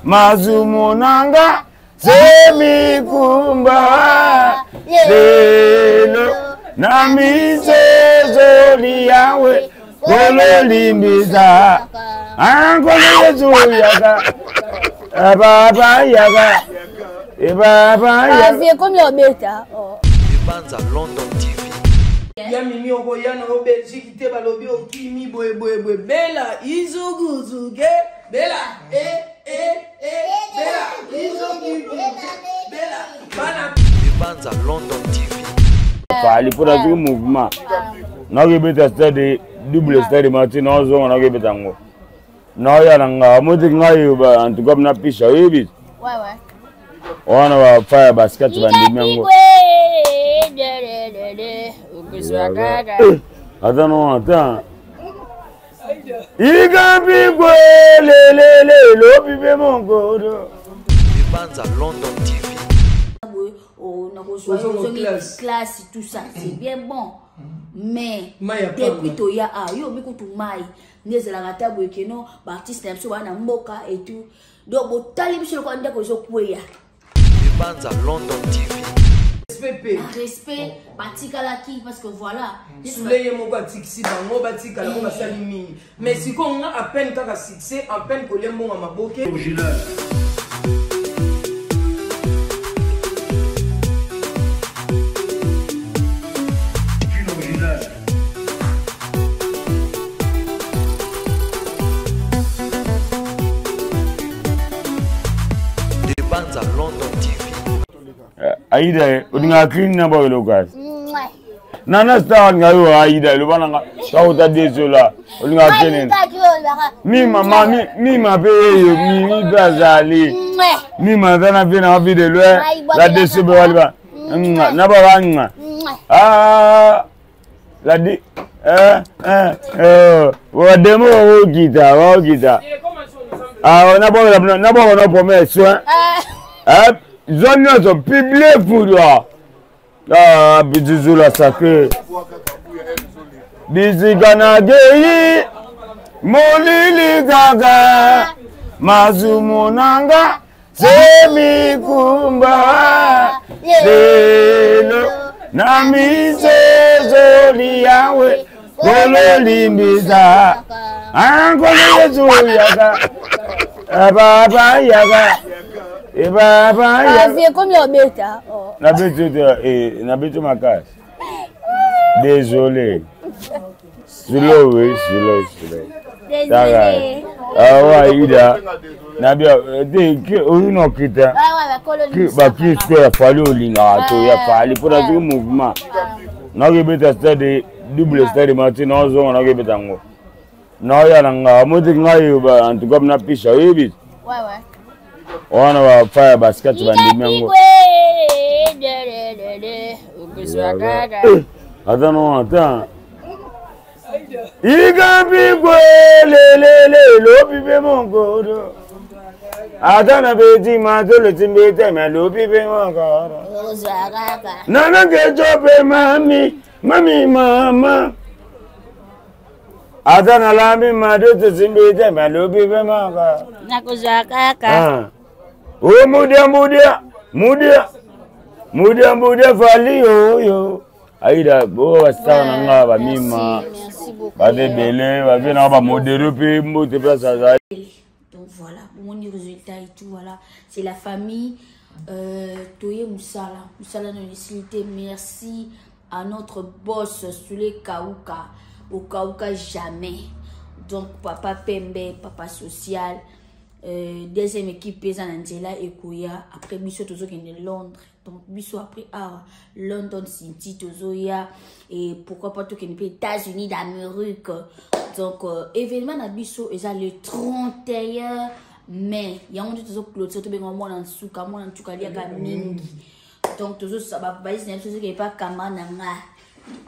Masumu na nga semikumba lelo na misezoli yawe kololimbisa ankolo yesu yaka baba yaka baba yaka ekomi obeta Banza London TV. Ya mimi okoya na yo Belgique te balobi okimi boye boye boye Bella izuguzuge Bella eh eh eh Bella izuguzuge Bella bana Banza London TV. Fally mpo nazwi mouvement nakebeta stade double stade marti naozonga nakebeta yango naoya na nga moteki ngai en tout cas napisha oyebi wana bafa ya basket bandimi yango ata no ata ikapigwe lelele lobi mpe mongodo Banza London TV. Nakozwa classe tout ça c'est bien bon mais depuis toya a yo omi kutu mai nde ezalaka ata boye keno baartiste na biso baa na mboka et tout donc botali biso lokola ndako ezokweya. Banza London TV. Respect respect batikalaki parce que voilà. Sule ye moko atikisi bango batikala po basali mingi mais sikoyo nga à peine kaka succès à peine kolia mbongo ya maboke. Banza London TV. Aida olingaka clean na bao eloko kasi nana star alinga yo Aida eloba nanga kauta desola olingaka clean mima mami mima mpe yeyo mimi mpe azali mima aza na vie na vie de loin la desobe waliba na baba nga ah la di eh eh eh wademo bakokita bakokita ah nabokela nabokela no premier soin eh zone nyonso publie fudwa ah bizuzula sacré bisika nakei molili kaka masumu nanga semikumba lelo na misezoli yawe kololimbisa ankolo yesu yaka baba yaka baba yaka ekomi obeta nabeti te nabeti makasi désolé slow slow slow Désolé. Awa Ida. Nabia te oyo na okita. Bakristo ya Fally olingaka to ya Fally mpo nazwi mouvement. Nakebeta stade double stade marti naozonga nakebeta yango. Naoya na nga moteki ngai en tout cas napisha oyebi. Wana bafa ya basket bandimi yango. Ata no ata. Ikapigwe lelele lobi pe mongodo. Ata na beti matolo timbete me lobi pe mongodo. Nana kejo pe mami, mami mama. Ata na lambi madoto timbete me lobi pe mongodo. Nakozwa kaka. Oh mudia mudia mudia mudia mudia fali yo yo. Aida bo bastar na nga bamima baza ebele baza na bamodelo mpe mbote place azali. Donc voilà, bomoni résultat et tout, voilà, c'est la famille. Toye Moussala, Moussala non esili merci à notre boss Soule Kauka, au Kauka jamais. Donc papa Pembe, papa social, deuxième équipe eza na nzela ekoya après biso tozokende Londres. Donc biso après awa London City tozoya et pourquoi pas tokende mpe États-Unis d'Amérique. Donc événement na biso eza le 31 mai yango nde tozoclôture tobenga mwana nsuka mwana nsuka aliaka mingi. Donc tozosaba balise na biso ezokende pa kama na ngai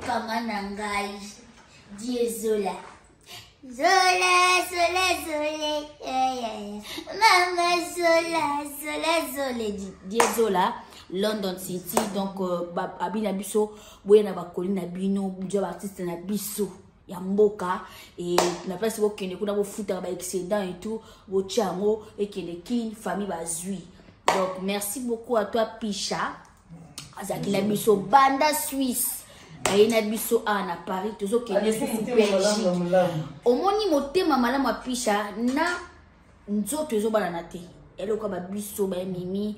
kama na ngai Diezola Zola, Zola, Zola, Mama Zola, Zola, Zola, Diezola, London City. Donc, abi na biso, boye na bakoli na bino, buja artiste na biso. Ya mboka e na place bokende kuna bofutaka ba excédent et tout, botia yango ekende Kin, famille bazwi. Donc merci beaucoup à toi Pisha, azalaki na biso banda Suisse, aye na biso awa na Paris, tozokende susu Belgique. Omoni motema malamu ya Pisha na nzoto ezobalana te, eloko ya babiso bayamimi.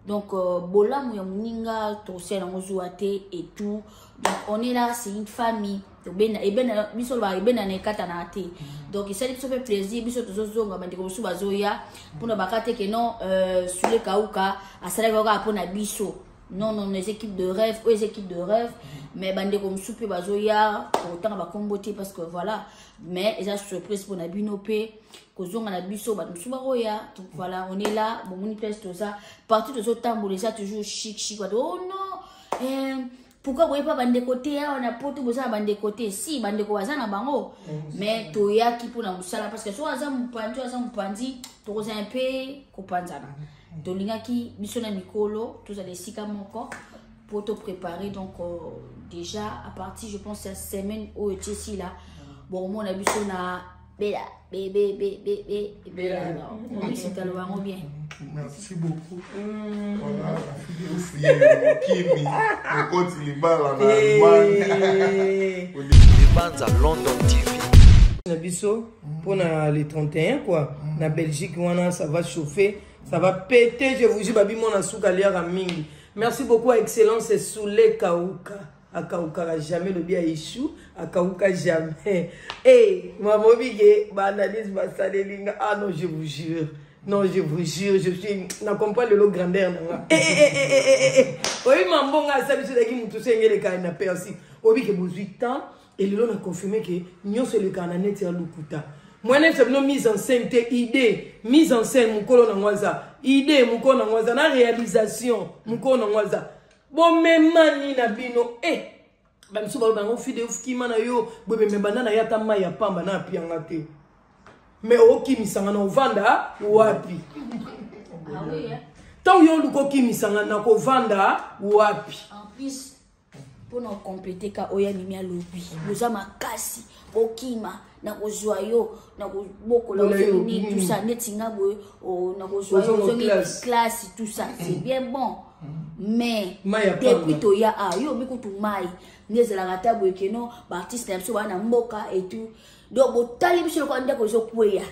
Donc bolamu ya moninga tosala yango zuwa te et tout. Donc on est là, c'est une famille. Ebena biso lobaka ebenda na ekatana te. Donc esali biso mpe plaisir, biso tozozonga, bandeko mosusu bazoya mpona baka te ke non, Sule Kauka asalaki kaka mpona biso. Non, non, les équipes de rêve oyo eza équipe de rêve, mais bandeko mosusu mpe bazoya kotanga bakombo te parce que voilà, mais eza surprise mpona bino mpe kozonga na biso, bato mosusu bakoya. Donc voilà, on est là, bomoni place toza, partout tozotambola eza toujours chic chic. Bato oh non, pourquoi boye pa bandeko te awa na Poto? Boza na bandeko te? Si, bandeko baza na bango, mais toyaki mpona mosala parce que soki aza mopanzi, oyo aza mopanzi, tokozala mpe kopanzana. Tolingaki biso na mikolo tozala esika moko po topréparer. Donc déjà à partir, je pense, ya semaine oyo tiesi la, bomona biso na bela be be be be be bela bisitalo bango bien. Merci beaucoup. Voilà, la fille de Oufouye, Kimi, Okoti Libala na Allemagne. Banza London TV. Na biso mpona le 31 quoi, na Belgique wana, ça va chauffer, ça va péter, je vous jure. Babi mona suka aliaka mingi. Merci beaucoup à Excellence Soule Kauka, akaukaka jamais, lobi aishu akauka jamais. E mamobi ke baanalyse basaleli nga. Ah non, je vous jure, non, je vous jure, je suis na comprend lelo grandeur na nga. Eh, eh, eh, eh, eh, eh. Oyebi mambongo asali biso, ezalaki motu so engelekaka na persi. Oyebi ke bozwi temps, elelo na confirme ke nyonso elekaka na neti ya lokuta. Mwana yebisa bino mise en scène te, idée mise en scène mokolo nango aza idée, mokolo nango aza na réalisation, mokolo nango aza bomemani na bino. E bamisu baloba yango fide ofukima na yo boye, me banda na ye ata mai ya pamba na apianga te, me okimisanga na ovanda wapi? Ah oui, hein? Ntango yo oluka okimisanga na kovanda wapi? En plus, mpona okomplete ka oyo amimi alobi, boza makasi, bokima, nakozwa yo, nakobokola ozongi tout ça, neti nga boye, nakozwa yo ozongi classe, tout ça c'est bien bon, mais depuis toya a yo obi kutu mai nde ezalaka ata boye keno baartiste na biso baa na mboka et tout. Donc botali biso lokola ndako ezokweya.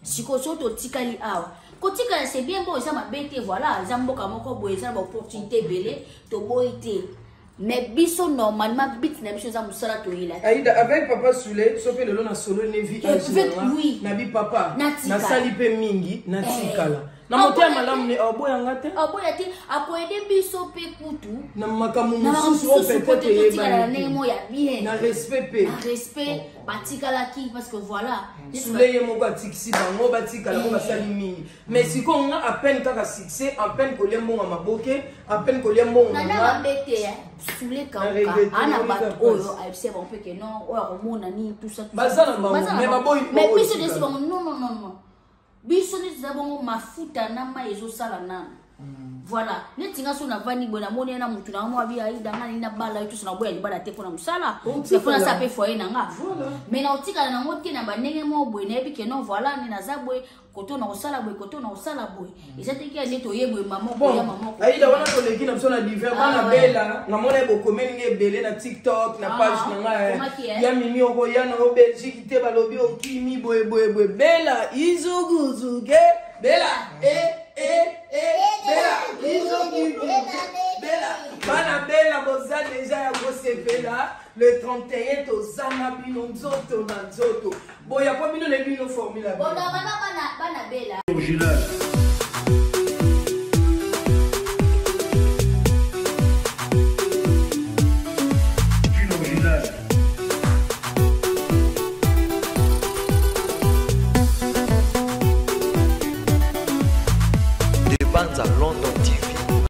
Sikoyo soki totikali awa, kotikala c'est bien bon, eza mabe te. Voilà, eza mboka moko boye, eza na baopportunité ebele, toboyi te, mais biso normalement but na biso eza mosala toyela. Aïda, avec papa Soule, so mpe lelo na solo nevi. Oui. Nabi papa nasali mpe mingi, natikala na motema malamu ne oboyanga te. Oboya te, akoyede biso mpe kutu na makambo mosusu oyo peut-être totikala na ndenge moko ya bien. Na respect mpe. Na respect batikalaki parce que voilà. Sule ye moko atikisi bango batikala mpo basali mingi, mais sikoyo nga à peine kaka succès, à peine kolia mbongo ya maboke, à peine kolia mbongo. Na mabe te, Sule Kauka ana bato oyo ayebisi bango mpe ke non, oyo akomona nini, tout ça. Baza na bango, mais baboyi. Mais biso nesi bango non, non, non, non, biso neti eza bongo mafuta na mai ezosala nano. Voilà, neti nga so navandi boye, namoni na motu na mwa bi aida nga nini nabala yo toso, naboya libala te mpona mosala, mpona sa mpe foyer na nga, mais na otikala nango te na bandenge moko boye. Nayebi ke non, voilà, nde naza boye, koto na kosala boye, koto na kosala boye, eza te kia nde toye boye mama koya mama. Aida wana toleki na biso na divers bana bela, namona bokomeli nga ebele na TikTok, na page na ngai ya Mimi okoya na yo Belgique te, balobi okimi boye boye boye. Bela izuguzuge, bela e e e bela izuguzuge bela. Bana bela boza deja ya kosepela. Le 31 tozanga bino nzoto na nzoto boya, po bino na bino formule. Bana bana bela. Original.